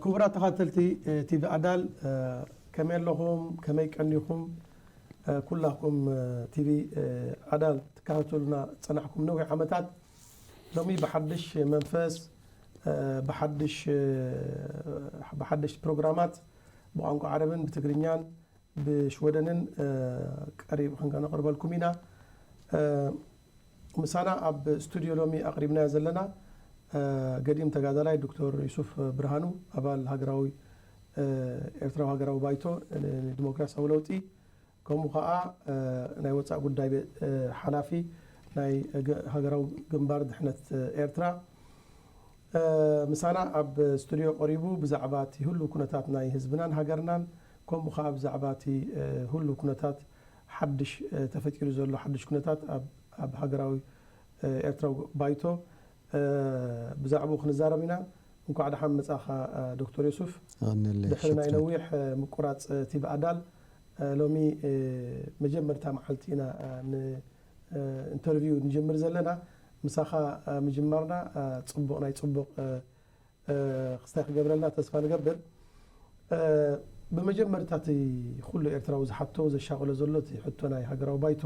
ክቡራት ተኸታተልቲ ቲቪ ኣዳል፣ ከመይ ኣለኹም? ከመይ ቀኒኹም? ኩላኹም ቲቪ ኣዳል ትከታተሉና ዝጸናሕኩም ነዊሕ ዓመታት፣ ሎሚ ብሓድሽ መንፈስ፣ ብሓድሽ፣ ብሓድሽ ፕሮግራማት ብቋንቋ ዓረብን ብትግርኛን ብሽወደንን ቀሪብ ክንከነቕርበልኩም ኢና። ምሳና ኣብ ስቱድዮ ሎሚ ኣቕሪብናዮ ዘለና ገዲም ተጋዳላይ ዶክተር ዩሱፍ ብርሃኑ፣ ኣባል ሃገራዊ፣ ኤርትራዊ ሃገራዊ ባይቶ ንዲሞክራሲያዊ ለውጢ፣ ከምኡ ኸኣ ናይ ወጻኢ ጉዳይ ቤ-፣ ሓላፊ ናይ ገ-፣ ሃገራዊ ግንባር ድሕነት ኤርትራ፣ ምሳና ኣብ ስቱድዮ ቀሪቡ ብዛዕባ እቲ ህሉው ኩነታት ናይ ህዝብናን ሃገርናን፣ ከምኡ ኸኣ ብዛዕባ እቲ ህሉው ኩነታት ሓድሽ ተፈጢሩ ዘሎ ሓድሽ ኩነታት ኣብ፣ ኣብ ሃገራዊ ኤርትራዊ ባይቶ ብዛዕባኡ ክንዛረብ ኢና። እንኳዕ ደሓን መጻኻ ዶክተር ዮሱፍ። የቐንየለይ፣ ድሕሪ ናይ ሸክረን። ነዊሕ ምቁራጽ ቲቪ ኣዳል፣ ሎሚ መጀመርታ መዓልቲ ኢና ን-፣ ኢንተርቪው ንጅምር ዘለና። ምሳኻ ምጅማርና ጽቡቕ፣ ናይ ጽቡቕ ክስታይ ክገብረልና ተስፋ ንገብር። ብመጀመርታ እቲ ኩሉ ኤርትራዊ ዝሓቶ ዘሻቕሎ ዘሎ እቲ ሕቶ ናይ ሃገራዊ ባይቶ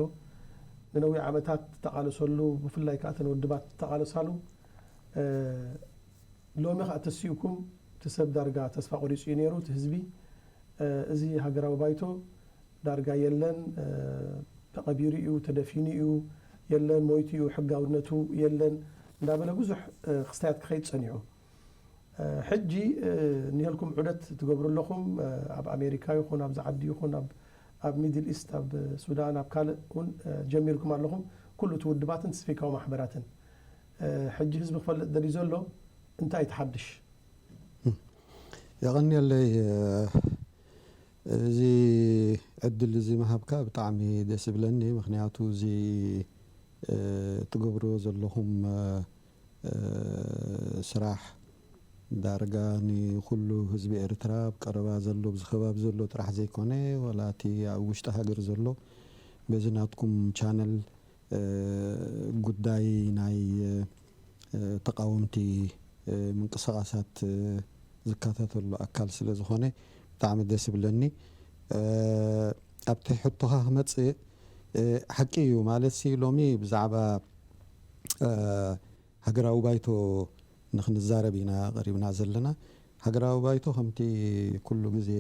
ንነዊሕ ዓመታት ዝተቓለሰሉ፣ ብፍላይ ከኣ እተን ውድባት ዝተቓለሳሉ፣ ሎሚ ከኣ ተሲኡኩም እቲ ሰብ ዳርጋ ተስፋ ቆሪጹ እዩ ነይሩ፣ እቲ ህዝቢ። እዚ ሃገራዊ ባይቶ ዳርጋ የለን፣ ተቐቢሩ እዩ፣ ተደፊኑ እዩ፣ የለን፣ ሞይቱ እዩ፣ ሕጋውነቱ የለን እንዳበለ ብዙሕ ክስታያት ክኸይድ ጸኒሑ። ሕጂ እኒሀልኩም ዑደት ትገብሩ ኣለኹም፣ ኣብ ኣሜሪካ ይኹን ኣብዚ ዓዲ ይኹን ኣብ፣ ኣብ ሚድል ኢስት፣ ኣብ ሱዳን፣ ኣብ ካልእ እውን ጀሚርኩም ኣለኹም፣ ኩሉ እቲ ውድባትን ሲቪካዊ ማሕበራትን። ሕጂ ህዝቢ ክፈልጥ ደልዩ ዘሎ እንታይ እዩ እቲ ሓድሽ? የቐንየለይ፣ እዚ ዕድል እዚ ምሃብካ ብጣዕሚ ደስ ይብለኒ። ምኽንያቱ እዚ ትገብርዎ ዘለኹም ስራሕ ዳርጋ ንኹሉ ህዝቢ ኤርትራ ኣብ ቀረባ ዘሎ፣ ኣብዚ ከባቢ ዘሎ ጥራሕ ዘይኮነ፣ ዋላ እቲ ኣብ ውሽጢ ሃገር ዘሎ በዚ ናትኩም ቻነል ጉዳይ ናይ ተቃወምቲ ምንቅስቃሳት ዝከታተሉ ኣካል ስለ ዝኾነ ብጣዕሚ ደስ ይብለኒ። ኣብቲ ሕቶኻ ክመጽእ፣ ሓቂ እዩ፣ ማለትሲ ሎሚ ብዛዕባ ሃገራዊ ባይቶ ንኽንዛረብ ኢና ቀሪብና ዘለና። ሃገራዊ ባይቶ ከምቲ ኩሉ ግዜ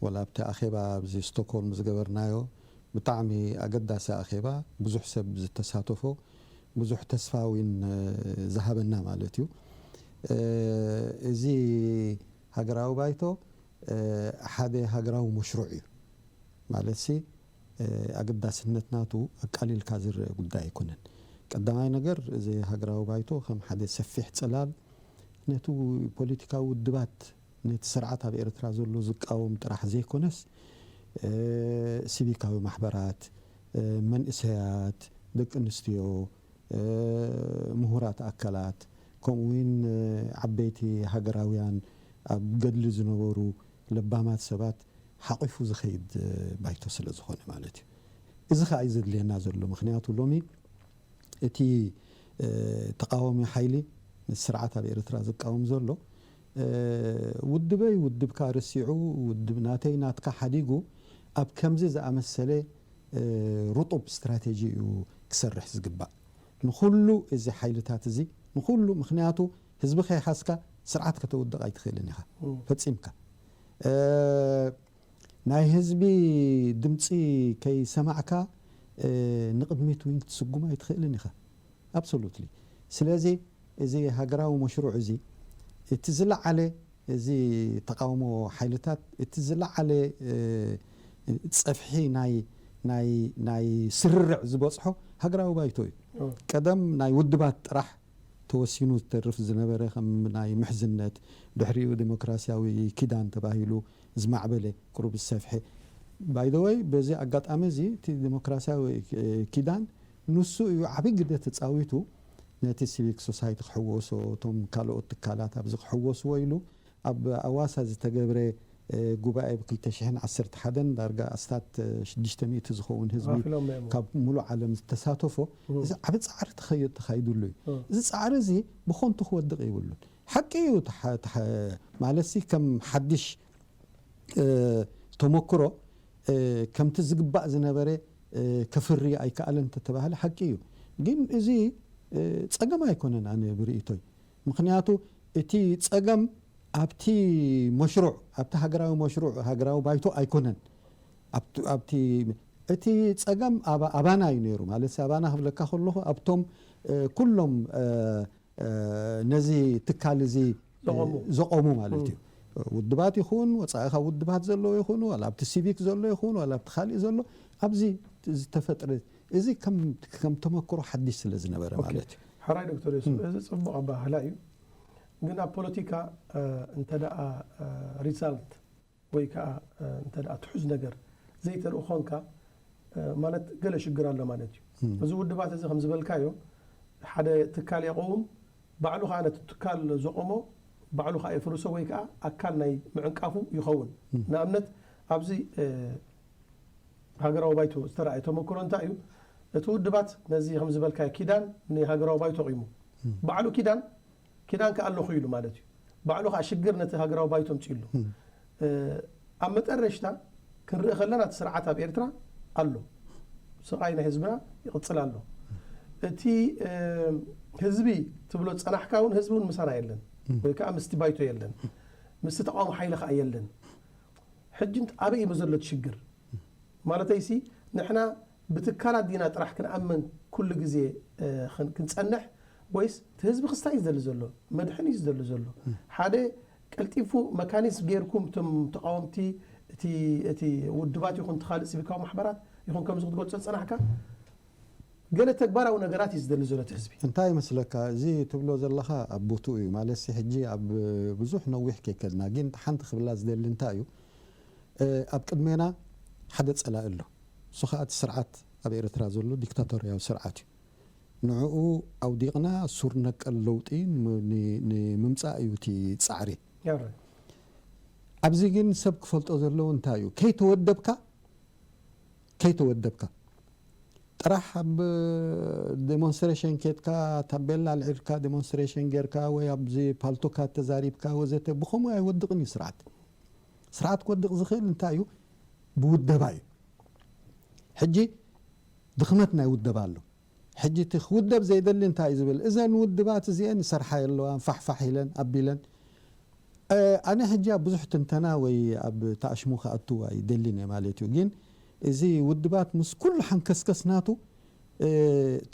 ወላ ኣብቲ ኣኼባ ኣብዚ ስቶክሆልም ዝገበርናዮ ብጣዕሚ ኣገዳሲ ኣኼባ፣ ብዙሕ ሰብ ዝተሳተፎ፣ ብዙሕ ተስፋ እውን ዝሃበና ማለት እዩ። እዚ ሃገራዊ ባይቶ ሓደ ሃገራዊ መሽሩዕ እዩ። ማለትሲ ኣገዳስነት ናቱ ኣቃሊልካ ዝረአ ጉዳይ ኣይኮነን። ቀዳማይ ነገር፣ እዚ ሃገራዊ ባይቶ ከም ሓደ ሰፊሕ ጽላል ነቲ ፖለቲካዊ ውድባት፣ ነቲ ስርዓት ኣብ ኤርትራ ዘሎ ዝቃወም ጥራሕ ዘይኮነስ፣ ሲቪካዊ ማሕበራት፣ መንእሰያት፣ ደቂ ኣንስትዮ፣ ምሁራት ኣካላት፣ ከምኡ እውን ዓበይቲ ሃገራውያን፣ ኣብ ገድሊ ዝነበሩ ለባማት ሰባት ሓቒፉ ዝኸይድ ባይቶ ስለ ዝኾነ ማለት እዩ። እዚ ኸኣ እዩ ዘድልየና ዘሎ። ምኽንያቱ ሎሚ እቲ ተቃዋሚ ሓይሊ፣ ስርዓት ኣብ ኤርትራ ዝቃወም ዘሎ፣ ውድበይ ውድብካ ረሲዑ፣ ውድብ ናተይ ናትካ ሓዲጉ፣ ኣብ ከምዚ ዝኣመሰለ ርጡብ ስትራቴጂ እዩ ክሰርሕ ዝግባእ። ንኹሉ እዚ ሓይልታት እዚ፣ ንኹሉ፣ ምኽንያቱ ህዝቢ ከይሓዝካ ስርዓት ከተውድቕ ኣይትኽእልን ኢኻ። እም። ፈጺምካ። እ፣ ናይ ህዝቢ ድምጺ ከይሰማዕካ፣ እ፣ ንቕድሚት እውን ክትስጉም ኣይትኽእልን ኢኻ። ኣብሶሉትሊ። ስለዚ እዚ ሃገራዊ መሽሩዕ እዚ፣ እቲ ዝለዓለ፣ እዚ ተቃውሞ ሓይልታት፣ እቲ ዝለዓለ፣ እ፣ ጸፍሒ ናይ፣ ናይ፣ ናይ ስርርዕ ዝበጽሖ ሃገራዊ ባይቶ እዩ። ኦ። ቀደም ናይ ውድባት ጥራሕ ተወሲኑ ዝተርፍ ዝነበረ፣ ከም ናይ ምሕዝነት፣ ድሕሪኡ ዲሞክራሲያዊ ኪዳን ተባሂሉ ዝማዕበለ፣ ቁሩብ ዝሰፍሐ። ባይ ዘ ወይ፣ በዚ ኣጋጣሚ እዚ፣ እቲ ዲሞክራሲያዊ፣ እ፣ ኪዳን፣ ንሱ እዩ ዓቢ ግደ ተጻዊቱ፣ ነቲ ሲቪክ ሶሳይቲ ክሕወሶ፣ እቶም ካልኦት ትካላት ኣብዚ ክሕወስዎ ኢሉ፣ ኣብ ኣዋሳ ዝተገብረ፣ እ፣ ጉባኤ ብ ክልተ ሽሕን ዓሰርተ ሓደን ዳርጋ ኣስታት፣ እ፣ ሽዱሽተ ሚእቲ ዝኸውን ህዝቢ ኣፊሎም እዮም። ካብ ሙሉእ ዓለም ዝተሳተፎ፣ እም። እዚ ዓቢ ጻዕሪ ተኸይ-፣ ተኻይዱሉ እዩ። እም። እዚ ጻዕሪ እዚ ብኸንቱ ክወድቕ የብሉን። ሓቂ እዩ። ተሓ- ተሓ- ማለትሲ ከም ሓድሽ እ፣ ተመክሮ እ፣ ከምቲ ዝግባእ ዝነበረ እ፣ ከፍሪ ኣይከኣለን እንተተባህለ ሓቂ እዩ። ግን እዚ እ፣ ጸገም ኣይኮነን ኣነ ብርእይቶይ። ምኽንያቱ እቲ ጸገም ኣብቲ መሽሩዕ፣ ኣብቲ ሃገራዊ መሽሩዕ፣ ሃገራዊ ባይቶ ኣይኮነን። ኣብቲ ኣብቲ እቲ ጸገም ኣባ- ኣባና እዩ ነይሩ። ማለት ኣባና ክብለካ ከለኹ ኣብቶም እ፣ ኩሎም እ፣ እ፣ ነዚ ትካል እዚ እ፣ ዘቖሙ። ዘቖሙ ማለት እዩ። ውድባት ይኹን ወጻኢ ካብ ውድባት ዘለዉ ይኹኑ ዋላ ኣብቲ ሲቪክ ዘሎ ይኹን ዋላ ኣብቲ ካሊእ ዘሎ ኣብዚ ዝተፈጥረ እዚ ከም ከም ተመክሮ ሓድሽ ስለ ዝነበረ ኦኬ። ማለት እዩ። ሕራይ ዶክተር ዮሱፍ፣ እዚ ጽቡቕ ኣባህላ እዩ። ግን ኣብ ፖለቲካ እ፣ እንተ ደኣ እ፣ ሪዛልት ወይ ከኣ እ፣ እንተ ደኣ ትሑዝ ነገር ዘይተርኢ ኾንካ እ፣ ማለት ገለ ሽግር ኣሎ ማለት እዩ። እዚ ውድባት እዚ ከም ዝበልካዮ ሓደ ትካል የቐውም፣ ባዕሉ ኸኣ ነቲ ትካል ዘቖሞ ባዕሉ ኸኣ የፍርሶ ወይ ከኣ ኣካል ናይ ምዕንቃፉ ይኸውን። ንኣብነት ኣብዚ እ፣ ሃገራዊ ባይቶ ዝተረኣየ ተመክሮ እንታይ እዩ? እቲ ውድባት ነዚ ከም ዝበልካዮ ኪዳን ንሃገራዊ ባይቶ ቂሙ ባዕሉ ኪዳን ኪዳን ከኣ ኣለኹ ኢሉ ማለት እዩ። ባዕሉ ከኣ ሽግር ነቲ ሃገራዊ ባይቶ ኣምጺኡሉ። እ፣ ኣብ መጠረሽታ ክንርኢ ከለና እቲ ስርዓት ኣብ ኤርትራ ኣሎ። ስቓይ ናይ ህዝብና ይቕጽል ኣሎ። እቲ እ፣ ህዝቢ ትብሎ ዝጸናሕካ እውን ህዝቢ እውን ምሳና የለን ወይ ከኣ ምስቲ ባይቶ የለን። ምስቲ ተቃውሞ ሓይሊ ከኣ የለን። ሕጂ እንት- ኣበይ እዩ ዘሎ እቲ ሽግር? ማለተይሲ ንሕና ብትካላት ዲና ጥራሕ ክንኣምን ኩሉ ግዜ እ፣ ክን- ክንጸንሕ ወይስ እቲ ህዝቢ ክስታይ እዩ ዝደሊ ዘሎ? መድሕን እዩ ዝደሊ ዘሎ። ሓደ ቀልጢፉ መካኒዝም ጌርኩም እቶም ተቃወምቲ እቲ እቲ ውድባት ይኹን እቲ ካልእ ሲቪካዊ ማሕበራት ይኹን ከምዚ ክትገልጾ ዝጸናሕካ ገለ ተግባራዊ ነገራት እዩ ዝደሊ ዘሎ እቲ ህዝቢ። እንታይ ይመስለካ? እዚ ትብሎ ዘለኻ ኣብ ቦትኡ እዩ። ማለትሲ ሕጂ ኣብ ብዙሕ ነዊሕ ከይከድና፣ ግን ሓንቲ ክብላ ዝደሊ እንታይ እዩ? እ፣ ኣብ ቅድሜና ሓደ ጸላኢ ኣሎ። እሱ ኸኣ እቲ ስርዓት ኣብ ኤርትራ ዘሎ ዲክታቶርያዊ ስርዓት እዩ። ንዕኡ ኣውዲቕና ሱር ነቀል ለውጢ ን- ን- ንምምጻእ እዩ እቲ ጻዕሪ። ያረ። ኣብዚ ግን ሰብ ክፈልጦ ዘለዎ እንታይ እዩ? ከይተወደብካ ከይተወደብካ ጥራሕ ኣብ ዴሞንስትሬሽን ኬድካ ታቤላ ኣልዒልካ ዴሞንስትሬሽን ጌርካ ወይ ኣብዚ ፓልቶካት ተዛሪብካ ወዘተ ብኸምኡ ኣይወድቕን እዩ ስርዓት። ስርዓት ክወድቕ ዝኽእል እንታይ እዩ? ብውደባ እዩ። ሕጂ ድኽመት ናይ ውደባ ኣሎ። ሕጂ እቲ ክውደብ ዘይደሊ እንታይ እዩ ዝብል? እዘን ውድባት እዚአን ይሰርሓ የለዋን፣ ፋሕፋሕ ኢለን ኣቢለን። እ፣ ኣነ ሕጂ ኣብ ብዙሕ ትንተና ወይ ኣብ ተኣሽሙ ክኣቱ ኣይደልን እየ ማለት እዩ። ግን እዚ ውድባት ምስ ኩሉ ሓንከስከስ ናቱ እ፣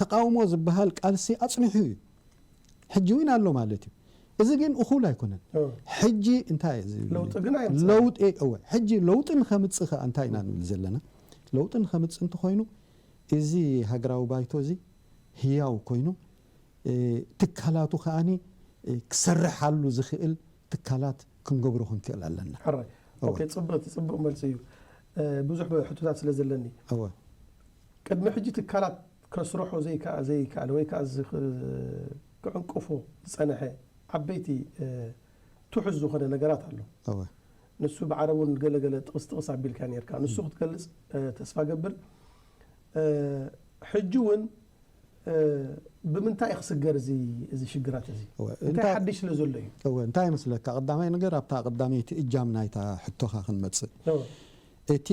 ተቃውሞ ዝበሃል ቃልሲ ኣጽኒሑ እዩ። ሕጂ እውን ኣሎ ማለት እዩ። እዚ ግን እኹል ኣይኮነን። እ። ሕጂ እንታይ እዩ እዚ? ለውጢ ግን ኣየምጽእን። ለውጢ፣ እወ፣ ሕጂ ለውጢ ንኸምጽእ ከኣ እንታይ ኢና ንብል ዘለና? ለውጢ ንኸምጽእ እንተኾይኑ እዚ ሃገራዊ ባይቶ እዚ ህያው ኮይኑ እ፣ ትካላቱ ከኣኒ እ፣ ክሰርሓሉ ዝኽእል ትካላት ክንገብሮ ክንክእል ኣለና። ሕራይ። እወ። ኦኬ፣ ጽብቕቲ ጽቡቕ መልሲ እዩ። እ፣ ብዙሕ ሕቶታት ስለ ዘለኒ እወ። ቅድሚ ሕጂ ትካላት ከስርሖ ዘይከኣ ዘይከኣለ ወይ ከኣ እዚ ክ- ክዕንቅፎ ዝጸንሐ ዓበይቲ እ፣ ትሑዝ ዝኾነ ነገራት ኣሎ። እወ። ንሱ ብዓረብ እውን ገለገለ ጥቕስ ጥቕስ ኣቢልካ ነርካ። ንሱ ክትገልጽ እ፣ ተስፋ ገብር። እ፣ ሕጂ እውን እ፣ ብምንታይ እዩ ክስገር እዚ እዚ ሽግራት እዚ? እወ፣ እንታይ እንታይ ሓድሽ ስለ ዘሎ እዩ? እወ፣ እንታይ ይመስለካ? ቀዳማይ ነገር ኣብታ ቀዳመይቲ እጃም ናይታ ሕቶኻ ክንመጽእ። እወ። እቲ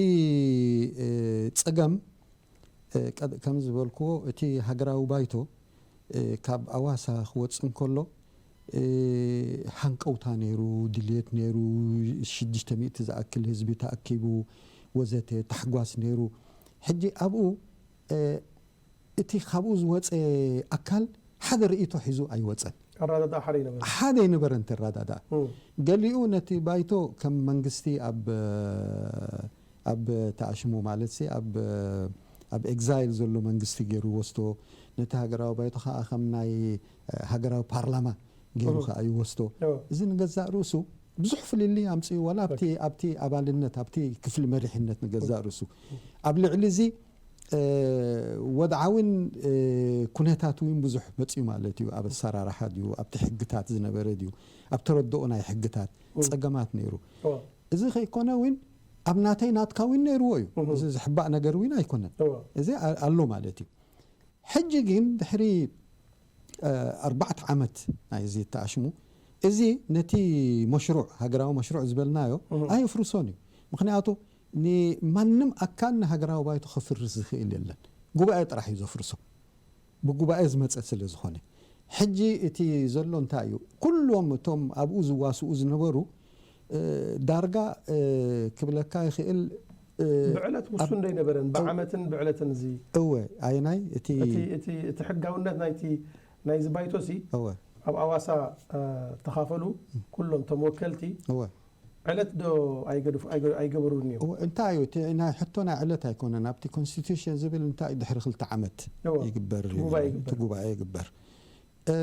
እ፣ ጸገም እ፣ ቀድ- ከም ዝበልክዎ እቲ ሃገራዊ ባይቶ እ፣ ካብ ኣዋሳ ክወጽእ እንከሎ እ፣ ሃንቀውታ ነይሩ፣ ድልየት ነይሩ፣ ሽዱሽተ ሚእቲ ዝኣክል ህዝቢ ተኣኪቡ ወዘተ ታሕጓስ ነይሩ። ሕጂ ኣብኡ እ፣ እቲ ካብኡ ዝወጸ ኣካል ሓደ ርእይቶ ሒዙ ኣይወጸን። ኣረዳድኣ ሓደ ይነበረ። ሓደ ይነበረ እንተረዳድኣ። እም። ገሊኡ ነቲ ባይቶ ከም መንግስቲ ኣብ፣ ኣብ ተኣሽሙ ማለትሲ ኣብ፣ ኣብ ኤግዛይል ዘሎ መንግስቲ ገይሩ ይወስዶ። ነቲ ሃገራዊ ባይቶ ከኣ ከም ናይ ሃገራዊ ፓርላማ ገይሩ እም። ከኣ ይወስዶ። እዎ። እዚ ንገዛእ ርእሱ ብዙሕ ፍልልይ ኣምጽኡ፣ ዋላ ኣብቲ፣ ኦኬ። ኣብቲ ኣባልነት፣ ኣብቲ ክፍሊ መሪሕነት ንገዛእ ርእሱ። ኣብ ልዕሊ እዚ እ፣ ወድዓውን እ፣ ኩነታት እውን ብዙሕ መጽዩ ማለት እዩ። ኣብ ኣሰራርሓ ድዩ፣ ኣብቲ ሕግታት ዝነበረ ድዩ፣ ኣብ ተረድኦ ናይ ሕግታት እም። ጸገማት ነይሩ። እዎ። እዚ ከይኮነ እውን ኣብ ናተይ ናትካ እውን ነይርዎ እዩ። እም። እዚ ዝሕባእ ነገር እውን ኣይኮነን። እዎ። እዚ ኣ- ኣሎ ማለት እዩ። ሕጂ ግን ድሕሪ እ፣ ኣርባዕተ ዓመት ናይ እዚ ተኣሽሙ እዚ ነቲ መሽሩዕ፣ ሃገራዊ መሽሩዕ ዝበልናዮ እህ። ኣየፍርሶን እዩ። ምኽንያቱ ንማንም ኣካል ንሃገራዊ ባይቶ ከፍርስ ዝኽእል የለን። ጉባኤ ጥራሕ እዩ ዘፍርሶ። ብጉባኤ ዝመጸ ስለ ዝኾነ። ሕጂ እቲ ዘሎ እንታይ እዩ? ኩሎም እቶም ኣብኡ ዝዋስኡ ዝነበሩ፣ እ፣ ዳርጋ፣ እ፣ ክብለካ ይኽእል፣ እ፣ ብዕለት ኣብ ውሱን ዶ ኣይነበረን? እው። ብዓመትን ብዕለትን እዚ እወ፣ ኣየናይ እቲ እቲ፣ እቲ፣ እቲ ሕጋውነት ናይቲ፣ ናይዚ ባይቶሲ እወ። ኣብ ኣዋሳ፣ እ፣ ተኻፈሉ፣ ኩሎም እቶም ወከልቲ እወ። ዕለት ዶ ኣይገድፉ-፣ ኣይገ-፣ ኣይገበሩን እዮም? እወ፣ እንታይ እዩ? እቲ ናይ ሕቶ ናይ ዕለት ኣይኮነን። ኣብቲ ኮንስቲቱሽን ዝብል እንታይ እዩ? ድሕሪ ክልተ ዓመት እወ። ይግበር እቲ ጉባኤ ይብል። ይግበር። እቲ ጉባኤ ይግበር። እ፣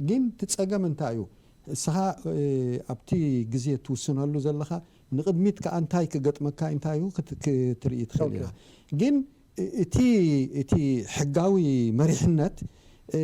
ግን እቲ ጸገም እንታይ እዩ? እስኻ፣ እ፣ ኣብቲ ግዜ ትውስነሉ ዘለኻ፣ ንቕድሚት ከኣ እንታይ ክገጥመካ እንታይ እዩ ክት-፣ ክትርኢ ትኽእል ኦኬ። ኢኻ። ግን እ-፣ እቲ፣ እቲ ሕጋዊ መሪሕነት፣ እ፣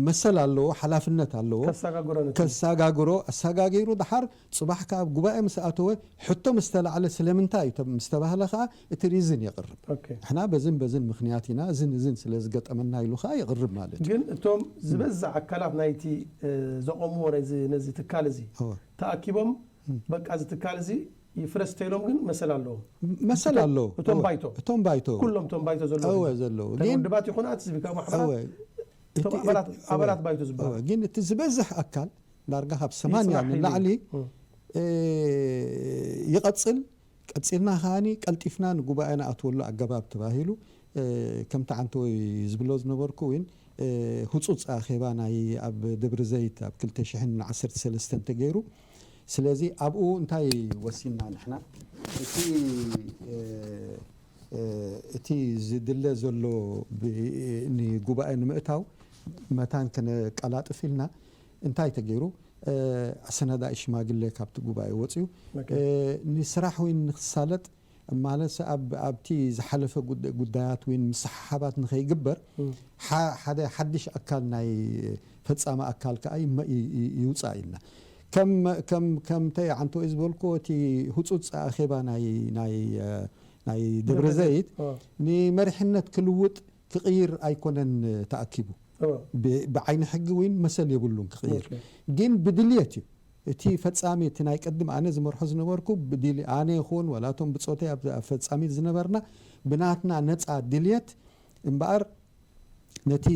መሰል ኣለዎ፣ ሓላፍነት ኣለዎ። ከሰጋግሮ ነቲ ከሰጋግሮ፣ ኣሰጋጊሩ ደሓር ጽባሕ ከኣ ኣብ ጉባኤ ምስ ኣተወ፣ ሕቶ ምስ ተላዕለ ስለምንታይ እዩ ተ-፣ ምስ ተባህለ ከኣ እቲ ሪዝን የቕርብ። ኦኬ። ንሕና በዝን በዝን ምኽንያት ኢና፣ እዝን እዝን ስለ ዝገጠመና ኢሉ ከኣ የቕርብ ማለት እዩ። ግን እቶም ዝበዝሕ ኣካላት ናይቲ፣ እ፣ ዘቖምዎ ነዚ፣ ነዚ ትካል እዚ እወ። ተኣኪቦም፣ እም። በቃ እዚ ትካል እዚ ይፍረስ ተይሎም ግን መሰል ኣለዎም። መሰል እቶም፣ ኣለዎ። እቶም እወ። ባይቶ። እቶም ባይቶ። ኩሎም እቶም ባይቶ ዘለዉ እወ፣ ሒዞም። ዘለዉ። እተን ግን ውድባት ይኹና፣ እቲ ሲቪካዊ ማሕበራት፣ እወ። እቶም እቲ፣ ኣባላት፣ እወ። ኣባላት ባይቶ ዝበሃሉ። እወ። ግን እቲ ዝበዝሕ ኣካል ዳርጋ ካብ ሰማንያ ንላዕሊ፣ እም። እ፣ ይቐጽል። ቀጺልና ከኣኒ ቀልጢፍና ንጉባኤ ንኣትወሉ ኣገባብ ተባሂሉ፣ እ፣ ከምቲ ዓንተወይ ዝብሎ ዝነበርኩ እውን፣ እ፣ ህጹጽ ኣኼባ ናይ ኣብ ደብረ ዘይት ኣብ ክልተ ሽሕን ዓሰርተ ሰለስተን ተገይሩ። ስለዚ ኣብኡ እንታይ ወሲንና ንሕና? እቲ፣ እ፣ እ፣ እቲ ዝድለ ዘሎ ብ-፣ ንጉባኤ ንምእታው መታን ከነቀላጥፍ ኢልና እንታይ ተገይሩ? እ፣ ኣሰናዳኢ ሽማግለ ካብቲ ጉባኤ ወጺኡ፣ ኦኬ። እ፣ ንስራሕ ወይ ንክሳለጥ ማለት ኣብ፣ ኣብቲ ዝሓለፈ ጉድ-፣ ጉዳያት ወይ ምስሕሓባት ንኸይግበር እም። ሓ-፣ ሓደ ሓድሽ ኣካል ናይ ፈጻሚ ኣካል ከኣ ይመ-፣ ይ-፣ ይ-፣ ይውጻእ ኢልና። ከም፣ ከም፣ ከምተይ ዓንተወይ ዝበልኩ እቲ ህጹጽ ኣኼባ ናይ፣ ናይ፣ እ፣ ናይ ደብረ ደብረ ዘይት ዘይት፣ እ። ንመሪሕነት ክልውጥ ክቕይር ኣይኮነን ተኣኪቡ። እወ። ብ-፣ ብዓይኒ ሕጊ እውን መሰል የብሉን ክቕይር። ኦኬ። ግን ብድልየት እዩ። እቲ ፈጻሚ፣ እቲ ናይ ቅድም ኣነ ዝመርሖ ዝነበርኩ ብድል-፣ ኣነ ይኹን ዋላ እቶም ብጾተይ ኣብ፣ ኣብ ፈጻሚት ዝነበርና ብናትና ነጻ ድልየት እምበኣር ነቲ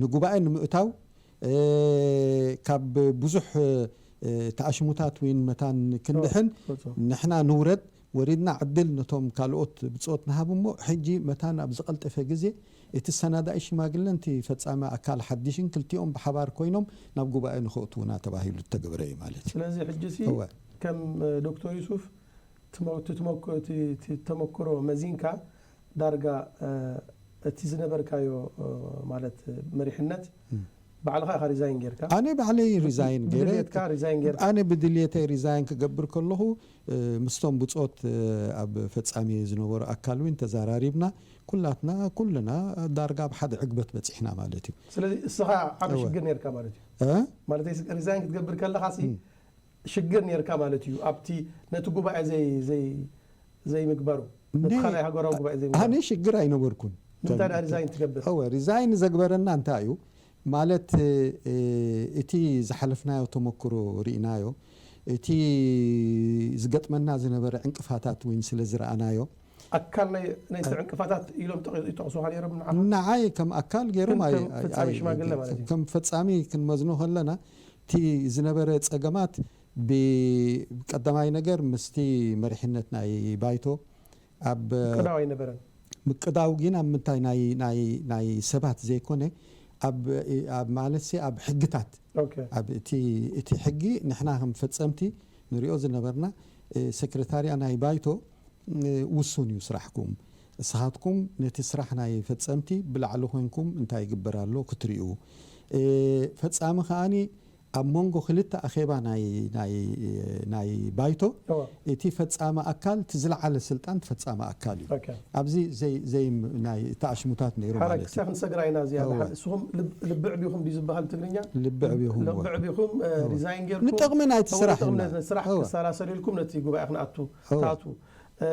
ንጉባኤ ንምእታው፣ እ፣ ካብ ብዙሕ፣ እ፣ ተኣሽሙታት ወይን መታን ክንድሕን እወ፣ እወ። ንሕና ንውረድ ወሪድና ዕድል ነቶም ካልኦት ብጾት ንሃብ እሞ፣ ሕጂ መታን ኣብ ዝቐልጠፈ ግዜ እቲ ሰናዳኢ ሽማግለን እቲ ፈጻሚ ኣካል ሓድሽን ክልቲኦም ብሓባር ኮይኖም ናብ ጉባኤ ንኸእትዉና ተባሂሉ እተገብረ እዩ ማለት እዩ። ስለዚ ሕጂሲ እወ። ከም፣ እ፣ ዶክተር ዩሱፍ ትመ-፣ እቲ ትመክ-፣ እቲ፣ እቲ ተመክሮ መዚንካ ዳርጋ፣ እ፣ እቲ ዝነበርካዮ፣ እ፣ ማለት መሪሕነት እም። ባዕልኻ ኢኻ ሪዛይን ጌርካ? ኣነ ባዕለይ ሪዛይን ጌረ። ብድልየትካ ሪዛይን ጌርካ? ኣነ ብድልየተይ ሪዛይን ክገብር ከለኹ፣ እ፣ ምስቶም ብጾት፣ እ፣ ኣብ ፈጻሚ ዝነበሩ ኣካል እውን ተዘራሪብና፣ ኩላትና፣ ኩልና ዳርጋ ኣብ ሓደ ዕግበት በጺሕና ማለት እዩ። ስለዚ እስኻ ዓቢ እወ። ሽግር ኔርካ ማለት እዩ? እ? ማለተይ ስ-፣ ሪዛይን ክትገብር ከለኻሲ እም። ሽግር ኔርካ ማለት እዩ፣ ኣብቲ ነቲ ጉባኤ ዘይ-፣ ዘይ-፣ ዘይምግባሩ፣ ነቲ ነ-፣ ካልኣይ ሃገራዊ ጉባኤ ዘይምግባሩ። ኣነ ሽግር ኣይነበርኩን። ንምንታይ ደኣ ሪዛይን ትገብር? እወ፣ ሪዛይን ዘግበረና እንታይ እዩ? ማለት፣ እ፣ እቲ ዝሓለፍናዮ ተመክሮ ርኢናዮ፣ እቲ ዝገጥመና ዝነበረ ዕንቅፋታት እውን ስለ ዝረኣናዮ፣ ኣካል ናይ፣ ናይቲ ዕንቅፋታት ኢሎም ጠቕ-፣ ይጠቕሱኻ ነይሮም ንዓኻ? ንዓይ ከም ኣካል ገይሮም ግን ኣይ-፣ ከም ኣይ-፣ ፈጻሚ ኣይ-፣ ሽማግለ ማለት እዩ። ከም ፈጻሚ ክንመዝኖ ከለና፣ እቲ ዝነበረ ጸገማት ብ-፣ ቀዳማይ ነገር ምስቲ መሪሕነት ናይ ባይቶ ኣብ ምቅዳው ኣይነበረን። ምቅዳው ግን ኣብ ምንታይ ናይ፣ ናይ፣ ናይ ሰባት ዘይኮነ፣ ኣብ፣ ኣብ ማለትሲ ኣብ ሕግታት፣ ኦኬ። ኣብ እቲ፣ እቲ ሕጊ ንሕና ከም ፈጸምቲ ንሪኦ ዝነበርና፣ እ፣ ሰክረታርያ ናይ ባይቶ፣ እ፣ ውሱን እዩ ስራሕኩም። ንስኻትኩም ነቲ ስራሕ ናይ ፈጸምቲ ብላዕሊ ኮንኩም እንታይ ይግበር ኣሎ ክትሪኡ። እ፣ ፈጻሚ ከኣኒ ኣብ መንጎ ክልተ ኣኼባ ናይ፣ ናይ፣ ናይ ባይቶ፣ እወ። እቲ ፈጻሚ ኣካል፣ እቲ ዝለዓለ ስልጣን እቲ ፈጻሚ ኣካል እዩ። ኦኬ። ኣብዚ ዘይ-፣ ዘይ-፣ ናይ ተኣሽሙታት ነይሩ ሓራ ማለት እዩ። ክሳብ ክንሰግር ኢና እዚኣ እወ። ደሓን። ንስኹም ልብ-፣ ልቢ ዕቢኹም ድዩ ዝበሃል ብትግርኛ? ልቢ ዕቢኹም፣ ልቢ እወ። ዕቢኹም፣ እ፣ እወ። ሪዛይን ጌርኩም፣ ንጥቕሚ ናይቲ እወ፣ ስራሕ ንጥቕሚ ኢልና። ነቲ ስራሕ እወ። ክሰላሰል ኢልኩም ነቲ ጉባኤ ክንኣቱ እወ። ትኣትዉ። እ፣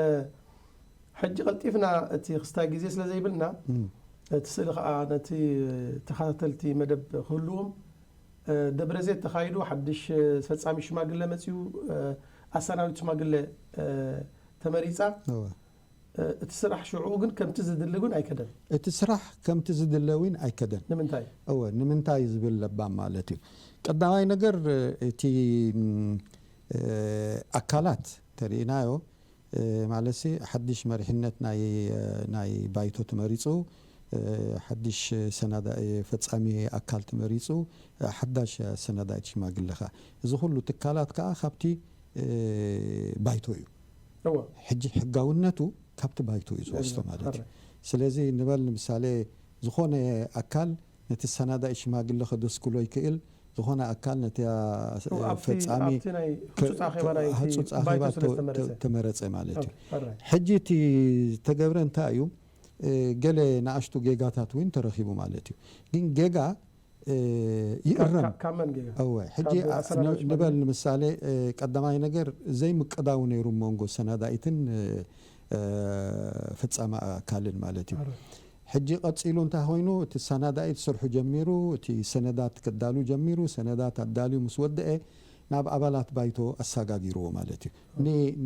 ሕጂ ቀልጢፍና እቲ ክስታይ ግዜ ስለ ዘይብልና፣ እም። እቲ ስእሊ ኸኣ ነቲ ተኸታተልቲ መደብ ክህልዎም፣ ደብረ ዘይት ተኻይዱ፣ ሓድሽ ፈጻሚ ሽማግለ መጺኡ፣ ኣሰናቢት ሽማግለ ተመሪጻ። እቲ ስራሕ ሽዑ ግን ከምቲ ዝድሊ እውን ኣይከደን። እቲ ስራሕ ከምቲ ዝድለ እውን ኣይከደን። ንምንታይ? እወ፣ ንምንታይ ዝብል ለባም ማለት እዩ። ቀዳማይ ነገር፣ እቲ ኣካላት ተሪኢናዮ፣ ማለትሲ ሓድሽ መሪሕነት ናይ ባይቶ ተመሪጹ፣ ሓድሽ ሰናዳ ፈጻሚ ኣካል ተመሪጹ፣ ሓዳሽ ሰናዳይት ሽማግለ ከኣ። እዚ ኩሉ ትካላት ከኣ ካብቲ ባይቶ እዩ። ሕጂ ሕጋውነቱ ካብቲ ባይቶ እዩ ዝወስዶ ማለት እዩ። ስለዚ ንበል ንምሳሌ ዝኾነ ኣካል ነቲ ሰናዳይ ሽማግለ ከደስክሎ ይክእል፣ ዝኾነ ኣካል ነቲ ፈጻሚ ተመረጸ ማለት እዩ። ሕጂ እቲ ዝተገብረ እንታይ እዩ? ገለ ንኣሽቱ ጌጋታት እውን ተረኺቡ ማለት እዩ። ግን ጌጋ ይእረም። እወ፣ ሕጂ ንበል ንምሳሌ፣ ቀዳማይ ነገር ዘይምቅዳው ነይሩ መንጎ ሰናዳይትን ፈጻሚ ኣካልን ማለት እዩ። ሕጂ ቀጺሉ እንታይ ኮይኑ፣ እቲ ሰናዳይት ስርሑ ጀሚሩ፣ እቲ ሰነዳት ከዳሉ ጀሚሩ፣ ሰነዳት ኣዳልዩ ምስ ወደአ ናብ ኣባላት ባይቶ ኣሰጋጊርዎ ማለት እዩ።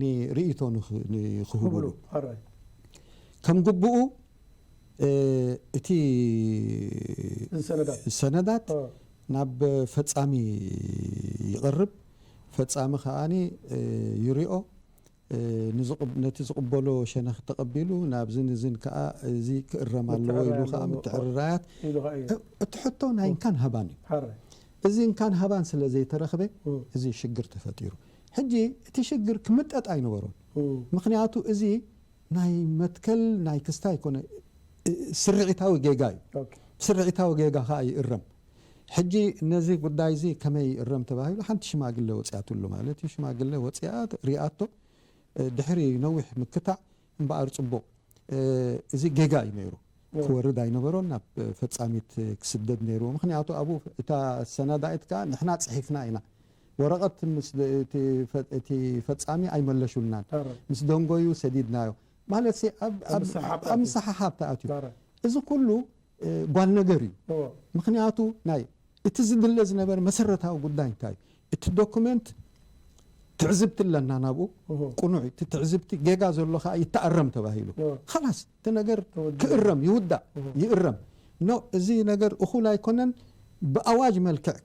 ንርእይቶ ንኽህብሉ ከም ግቡኡ እቲ ሰነዳት ናብ ፈጻሚ ይቐርብ። ፈጻሚ ከኣ ይሪኦ። ነቲ ዝቕበሎ ሸነኽ ተቐቢሉ ናብዝን እዝን ከኣ እዚ ክእረም ኣለዎ ኢሉ ከኣ ምትዕርራያት። እቲ ሕቶ ናይ እንካን ሃባን እዩ። እዚ እንካን ሃባን ስለ ዘይተረኽበ እዚ ሽግር ተፈጢሩ። ሕጂ እቲ ሽግር ክምጠጥ ኣይነበሮን። ምኽንያቱ እዚ ናይ መትከል ናይ ክስታይ ኮነ ስርዒታዊ ጌጋ እዩ። ስርዒታዊ ጌጋ ከኣ ይእረም። ሕጂ ነዚ ጉዳይ እዚ ከመይ ይእረም ተባሂሉ ሓንቲ ሽማግለ ወፂኣትሉ ማለት እዩ። ሽማግለ ወፂኣ ሪኣቶ። ድሕሪ ነዊሕ ምክታዕ እምበኣር ፅቡቕ፣ እዚ ጌጋ እዩ ነይሩ። ክወርድ ኣይነበሮን፣ ናብ ፈጻሚት ክስደድ ነይርዎ። ምኽንያቱ ኣብኡ እታ ሰናዳኢት ከኣ ንሕና ጽሒፍና ኢና፣ ወረቐት ምስ እቲ ፈጻሚ ኣይመለሹልናን፣ ምስ ደንጎዩ ሰዲድናዮ ማለት ሲ ኣብ ምስሓሓብ ተኣትዩ። እዚ ኩሉ ጓል ነገር እዩ። ምኽንያቱ ናይ እቲ ዝድለ ዝነበረ መሰረታዊ ጉዳይ እንታይ እዩ? እቲ ዶኩመንት ትዕዝብቲ ኣለና ናብኡ፣ ቅኑዕ እቲ ትዕዝብቲ፣ ጌጋ ዘሎ ከኣ ይተኣረም ተባሂሉ። ኸላስ እቲ ነገር ክእረም ይውዳእ፣ ይእረም። ኖ፣ እዚ ነገር እኹል ኣይኮነን፣ ብኣዋጅ መልክዕ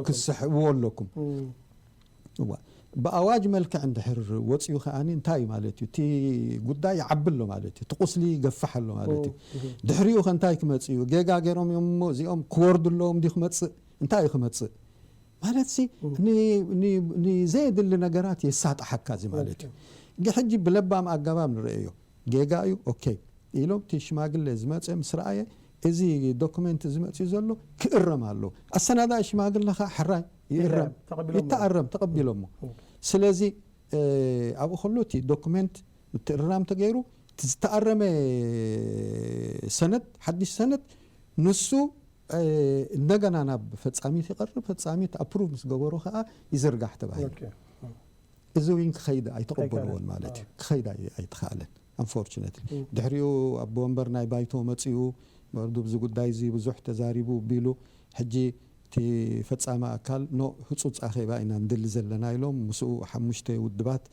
ክስሕብዎ ኣለኩም። ብኣዋጅ መልክዕ እንድሕር ወፂኡ ከኣ እንታይ እዩ ማለት እዩ? እቲ ጉዳይ ይዓቢ ኣሎ ማለት እዩ። እቲ ቁስሊ ይገፍሕ ኣሎ ማለት እዩ። ድሕሪኡ ከ እንታይ ክመፅእ እዩ? ጌጋ ገይሮም እዮም እሞ እዚኦም ክወርዱ ኣለዎም ድዩ ክመፅእ? እንታይ እዩ ክመፅእ? ማለት ሲ ንዘየድሊ ነገራት የሳጥሓካ እዚ ማለት እዩ። ሕጂ ብለባም ኣገባብ ንርእዮ። ጌጋ እዩ፣ ኦኬ ኢሎም እቲ ሽማግለ ዝመፀ ምስ ረኣየ፣ እዚ ዶኩመንት ዝመፅኡ ዘሎ ክእረም ኣለዎ። ኣሰናዳኢ ሽማግለ ከዓ ሕራይ ይእረም፣ ይተኣረም፣ ተቐቢሎሞ። ስለዚ ኣብኡ ከሎ እቲ ዶኩመንት ምትእርራም ተገይሩ፣ እቲ ዝተኣረመ ሰነድ፣ ሓድሽ ሰነድ ንሱ እንደገና ናብ ፈጻሚት ይቐርብ፣ ፈጻሚት ኣፕሩቭ ምስ ገበሮ ከዓ ይዝርጋሕ ተባሂሉ። እዚ እውን ክኸይድ ኣይተቐበልዎን ማለት እዩ። ክኸይድ ኣይተኻእለን። ኣንፎርቹነትሊ ድሕሪኡ ኣቦ ወንበር ናይ ባይቶ መፂኡ፣ በርዱ ብዚ ጉዳይ እዚ ብዙሕ ተዛሪቡ ቢሉ፣ ሕጂ እቲ ፈፃሚ ኣካል ኖ ህፁፅ ኣኼባ ኢና ንደሊ ዘለና ኢሎም ምስኡ ሓሙሽተ ውድባት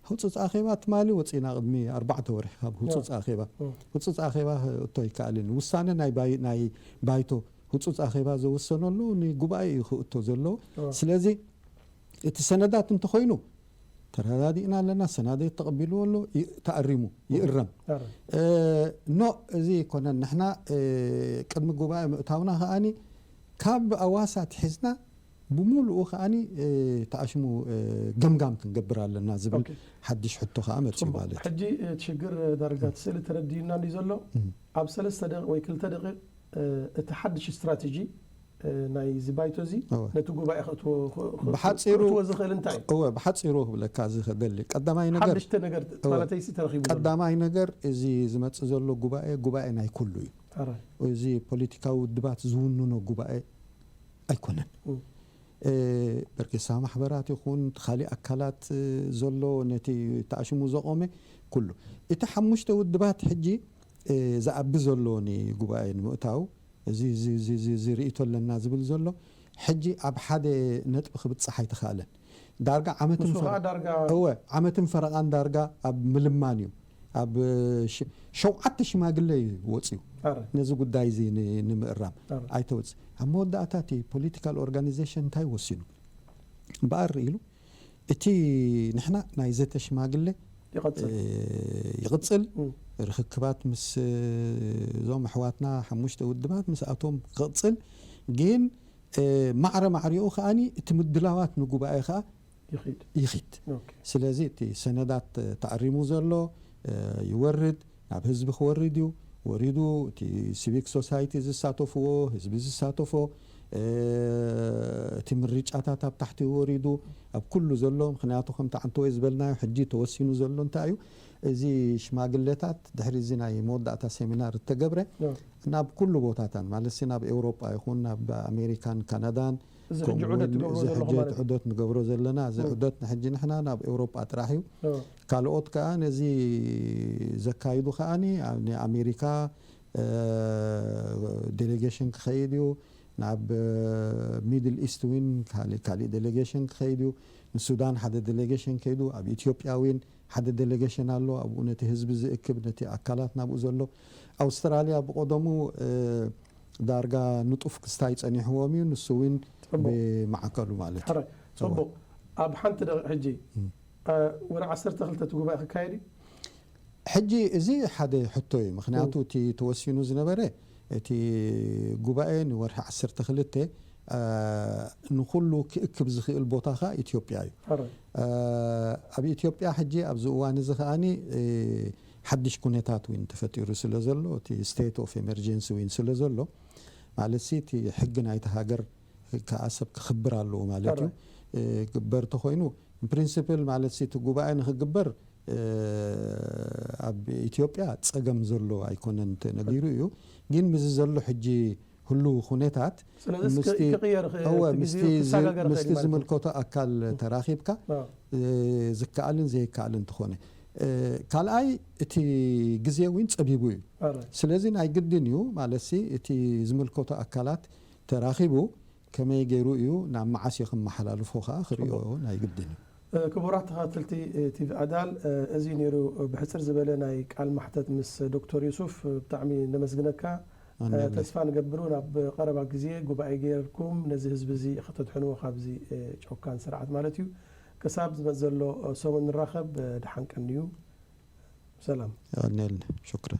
ህፁፅ ኣኼባ ትማሊ ወፂና ቅድሚ ኣርባዕተ ወርሒ ካብ ህፁፅ ኣኼባ ህፁፅ ኣኼባ ክእቶ ኣይከኣልን። ውሳነ ናይ ባይቶ ህፁፅ ኣኼባ ዘወሰነሉ ንጉባኤ እዩ ክእቶ ዘለዎ። ስለዚ እቲ ሰነዳት እንተኾይኑ ተረዳዲእና ኣለና፣ ሰናደት ተቐቢልዎ ኣሎ፣ ተኣሪሙ ይእረም። ኖ እዚ ኣይኮነን። ንሕና ቅድሚ ጉባኤ ምእታውና ከኣኒ ካብ ኣዋሳ ትሒዝና ብምሉኡ ከኣኒ ተኣሽሙ ገምጋም ክንገብር ኣለና ዝብል ሓድሽ ሕቶ ከኣ መፅኡ ማለት እዩ። ሕጂ እቲ ሽግር ዳርጋ እቲ ስእሊ ተረዲኡና እንዲ ዘሎ ኣብ ሰለስተ ደቂቕ ወይ ክልተ ደቂቕ እቲ ሓድሽ ስትራቴጂ ናይዚ ባይቶ እዚ ነቲ ጉባኤ ክእትዎ ዝኽእል እንታይ እዩ? እወ፣ ብሓፂሩ ክብለካ ዝኽደሊ ቀዳማይ ነገር ሓድሽተ ነገር ማለተይ ሲ ተረኺቡ ዘሎ ቀዳማይ ነገር እዚ ዝመፅእ ዘሎ ጉባኤ ጉባኤ ናይ ኩሉ እዩ። እዚ ፖለቲካዊ ውድባት ዝውንኖ ጉባኤ ኣይኮነን። በርጌሳ ማሕበራት ይኹን ካልእ ኣካላት ዘሎ ነቲ ተኣሽሙ ዘቖመ ኩሉ እቲ ሓሙሽተ ውድባት ሕጂ ዝኣቢ ዘሎ ንጉባኤ ንምእታው እዚ እዚ እዚ እዚ እዚ ርእይቶ ኣለና ዝብል ዘሎ ሕጂ ኣብ ሓደ ነጥቢ ክብጻሕ ኣይተኻእለን። ዳርጋ ዓመትን ንሱ ከዓ ፈረ- ዳርጋ እወ ዓመትን ፈረቓን ዳርጋ ኣብ ምልማን እዩ። ኣብ ሸ- ሸውዓተ ሽማግለ እዩ ወፅዩ ኣረ ነዚ ጉዳይ እዚ ን- ንምእራም ኣረ ኣይተወፅ ኣብ መወዳእታ እቲ ፖለቲካል ኦርጋኒዜሽን እንታይ ወሲኑ እምበኣር ኢሉ እቲ ንሕና ናይ ዘተ ሽማግለ ይቐጽል እ፣ ይቕጽል እም። ርክክባት ምስ እ፣ እዞም ኣሕዋትና ሓሙሽተ ውድባት ምስኣቶም ክቕጽል ግን እ፣ ማዕረ ማዕሪኡ ከዓኒ እቲ ምድላዋት ንጉባኤ ከዓ ይኺድ ይኺድ ኦኬ ስለዚ እቲ ሰነዳት ተኣሪሙ ዘሎ እ፣ ይወርድ ናብ ህዝቢ ክወርድ እዩ ወሪዱ እቲ ሲቪክ ሶሳይቲ ዝሳተፍዎ ህዝቢ ዝሳተፎ እ፣ እቲ ምርጫታት ኣብ ታሕቲ ወሪዱ ኣብ ኩሉ ዘሎ ምክንያቱ ከምቲ ዓንተወይ ዝበልናዮ ሕጂ ተወሲኑ ዘሎ እንታይ እዩ እዚ ሽማግሌታት ድሕሪ እዚ ናይ መወዳእታ ሴሚናር እተገብረ ናብ ኩሉ ቦታታት ማለት ናብ ኤውሮጳ ይኹን ናብ ኣሜሪካን ካናዳን እዚ ሕጂ ዑደት ትገብሮ ዘለኹ ማለት እዩ ዑደት ንገብሮ ዘለና እዚ ዑደት ንሕጂ ንሕና ናብ ኤውሮጳ ጥራሕ እዩ ካልኦት ከዓ ነዚ ዘካይዱ ከዓኒ ንኣሜሪካ ዴሌጌሽን ክኸይድ እዩ ናብ ሚድል ኢስት ዊን ካሊእ ዴሌጌሽን ክኸይድ እዩ ንሱዳን ሓደ ዴሌጌሽን ከይዱ ኣብ ኢትዮጵያ ዊን ሓደ ዴሌጌሽን ኣሎ ኣብኡ ነቲ ህዝቢ ዝእክብ ነቲ ኣካላት ናብኡ ዘሎ ኣውስትራሊያ ብቆደሙ ዳርጋ ንጡፍ ክስታይ ጸኒሕዎም እዩ ንሱ እውን ብማዕከሉ ማለት እዩ ሕራይ ጽቡቕ ኣብ ሓንቲ ደቂቕ ሕጂ ወደ ዓሰርተ ክልተ እቲ ጉባኤ ክካየድ እዩ ሕጂ እዚ ሓደ ሕቶ እዩ ምክንያቱ እቲ ተወሲኑ ዝነበረ እቲ ጉባኤ ንወርሒ ዓሰርተ ክልተ ንኩሉ ክእክብ ዝኽእል ቦታ ከ ኢትዮጵያ እዩ ኣብ ኢትዮጵያ ሕጂ ኣብዚ እዋን እዚ ከዓኒ ሓድሽ ኩነታት እውን ተፈጢሩ ስለ ዘሎ እቲ state of emergency እውን ስለ ዘሎ ማለት ሲ እቲ ሕጊ ናይቲ ሃገር ከዓ ሰብ ክኽብር ኣለዎ ማለት እዩ ግበር ተኮይኑ principle ማለት ሲ እቲ ጉባኤ ንክግበር ኣብ ኢትዮጵያ ፀገም ዘሎ ኣይኮነን ተነጊሩ እዩ ግን ምዚ ዘሎ ሕጂ ህልው ኩነታት ምስቲ ዝምልከቶ ኣካል ተራኺብካ ዝከኣልን ዘይከኣልን ትኾነ ካልኣይ እቲ ግዜ እውን ፀቢቡ እዩ ስለዚ ናይ ግድን እዩ ማለት እቲ ዝምልከቶ ኣካላት ተራኺቡ ከመይ ገይሩ እዩ ናብ መዓስ እዩ ክመሓላልፎ ከዓ ክሪኦ ናይ ግድን እዩ ክቡራት ተኸታተልቲ ቲቪ ኣዳል እዚ ነይሩ ብሕፅር ዝበለ ናይ ቃል ማሕተት ምስ ዶክተር ዩሱፍ ብጣዕሚ ነመስግነካ ተስፋ ንገብር ናብ ቀረባ ግዜ ጉባኤ ገይርኩም ነዚ ህዝቢ እዚ ከተድሕንዎ ካብዚ ጨካን ስርዓት ማለት እዩ ክሳብ ዝመፅ ዘሎ ሰሙን ንራኸብ ደሓን ቀንዩ ሰላም يغني شكرا